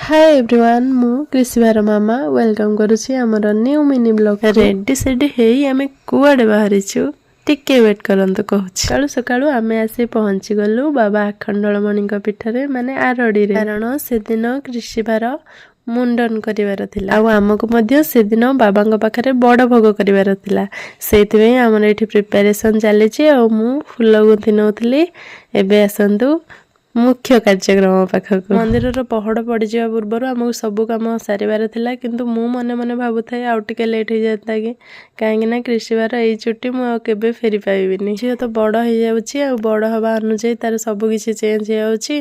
ହାଏ everyone, ମୁଁ କୃଷିବାର ମାମା welcome କରୁଛି ଆମର ନ୍ୟୁ ମିନି ବ୍ଲଗ୍। ରେଡି ସେଡି ହେଇ ଆମେ କୁଆଡ଼େ ବାହାରିଛୁ, ଟିକେ ୱେଟ୍ କରନ୍ତୁ, କହୁଛି। ସକାଳୁ ସକାଳୁ ଆମେ ଆସି ପହଞ୍ଚିଗଲୁ ବାବା ଆଖଣ୍ଡଳମଣିଙ୍କ ପୀଠରେ, ମାନେ ଆରଡ଼ିରେ। କାରଣ ସେଦିନ କୃଷିବାର ମୁଣ୍ଡନ କରିବାର ଥିଲା ଆଉ ଆମକୁ ମଧ୍ୟ ସେଦିନ ବାବାଙ୍କ ପାଖରେ ବଡ଼ ଭୋଗ କରିବାର ଥିଲା। ସେଇଥିପାଇଁ ଆମର ଏଇଠି ପ୍ରିପାରେସନ୍ ଚାଲିଛି ଆଉ ମୁଁ ଫୁଲ ଗୁନ୍ଥି ନେଉଥିଲି। ଏବେ ଆସନ୍ତୁ ମୁଖ୍ୟ କାର୍ଯ୍ୟକ୍ରମ ପାଖକୁ। ମନ୍ଦିରର ପହଡ଼ ପଡ଼ିଯିବା ପୂର୍ବରୁ ଆମକୁ ସବୁ କାମ ସାରିବାର ଥିଲା, କିନ୍ତୁ ମୁଁ ମନେ ମନେ ଭାବୁଥାଏ ଆଉ ଟିକେ ଲେଟ୍ ହେଇଯାନ୍ତା କି, କାହିଁକି ନା କୃଷିବାର ଏଇ ଚୁଟି ମୁଁ ଆଉ କେବେ ଫେରି ପାଇବିନି। ଝିଅ ତ ବଡ଼ ହେଇଯାଉଛି ଆଉ ବଡ଼ ହେବା ଅନୁଯାୟୀ ତାର ସବୁ କିଛି ଚେଞ୍ଜ ହେଇଯାଉଛି,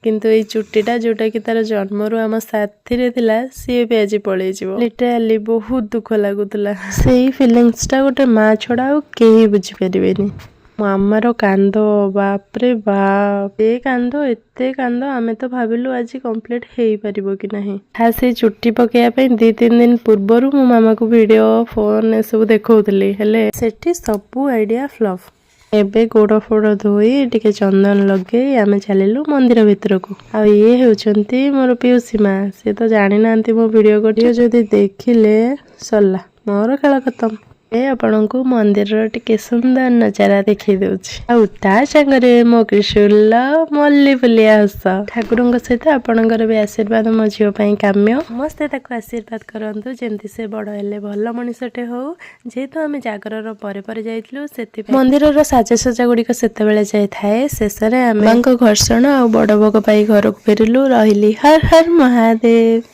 କିନ୍ତୁ ଏଇ ଚୁଟିଟା, ଯୋଉଟାକି ତାର ଜନ୍ମରୁ ଆମ ସାଥିରେ ଥିଲା, ସିଏ ବି ଆଜି ପଳେଇଯିବ। ଲିଟରାଲି ବହୁତ ଦୁଃଖ ଲାଗୁଥିଲା। ସେଇ ଫିଲିଙ୍ଗସଟା ଗୋଟେ ମା ଛଡ଼ା ଆଉ କେହି ବୁଝିପାରିବେନି। ମାମାର କାନ୍ଦ, ବାପରେ ବାପ, ଏ କାନ୍ଦ, ଏତେ କାନ୍ଦ! ଆମେ ତ ଭାବିଲୁ ଆଜି କମ୍ପ୍ଲିଟ୍ ହେଇପାରିବ କି ନାହିଁ। ଖାସ୍ ସେଇ ଚୁଟି ପକେଇବା ପାଇଁ 2-3 ଦିନ ପୂର୍ବରୁ ମୁଁ ମାମାକୁ ଭିଡ଼ିଓ, ଫୋନ୍ ଏସବୁ ଦେଖାଉଥିଲି, ହେଲେ ସେଠି ସବୁ ଆଇଡ଼ିଆ ଫ୍ଲପ୍। ଏବେ ଗୋଡ଼ ଫୋଡ଼ ଧୋଇ, ଟିକେ ଚନ୍ଦନ ଲଗେଇ ଆମେ ଚାଲିଲୁ ମନ୍ଦିର ଭିତରକୁ। ଆଉ ଇଏ ହେଉଛନ୍ତି ମୋର ପିଉସୀ ମା। ସେ ତ ଜାଣିନାହାନ୍ତି ମୋ ଭିଡ଼ିଓ କରୁଛି। ଯଦି ଦେଖିଲେ ସରିଲା, ମୋର ଖେଳ ଖତମ। ଏ ଆପଣଙ୍କୁ ମନ୍ଦିରର ଟିକେ ସୁନ୍ଦର ନଜାରା ଦେଖେଇ ଦଉଛି ଆଉ ତା ସାଙ୍ଗରେ ମୋ କ୍ରିଶୁଲ ମଲ୍ଲି ଫୁଲିଆ ହସ। ଠାକୁରଙ୍କ ସହିତ ଆପଣଙ୍କର ବି ଆଶୀର୍ବାଦ ମୋ ଝିଅ ପାଇଁ କାମ୍ୟ। ସମସ୍ତେ ତାକୁ ଆଶୀର୍ବାଦ କରନ୍ତୁ, ଯେମିତି ସେ ବଡ଼ ହେଲେ ଭଲ ମଣିଷଟେ ହଉ। ଯେହେତୁ ଆମେ ଜାଗରର ପରେ ପରେ ଯାଇଥିଲୁ, ସେଥିପାଇଁ ମନ୍ଦିରର ସାଜସଜା ଗୁଡ଼ିକ ସେତେବେଳେ ଯାଇଥାଏ। ଶେଷରେ ଆମେ ମାଙ୍କ ଘର୍ଷଣ ଆଉ ବଡ଼ ଭୋଗ ପାଇ ଘରକୁ ଫେରିଲୁ। ରହିଲି, ହର ହର ମହାଦେବ।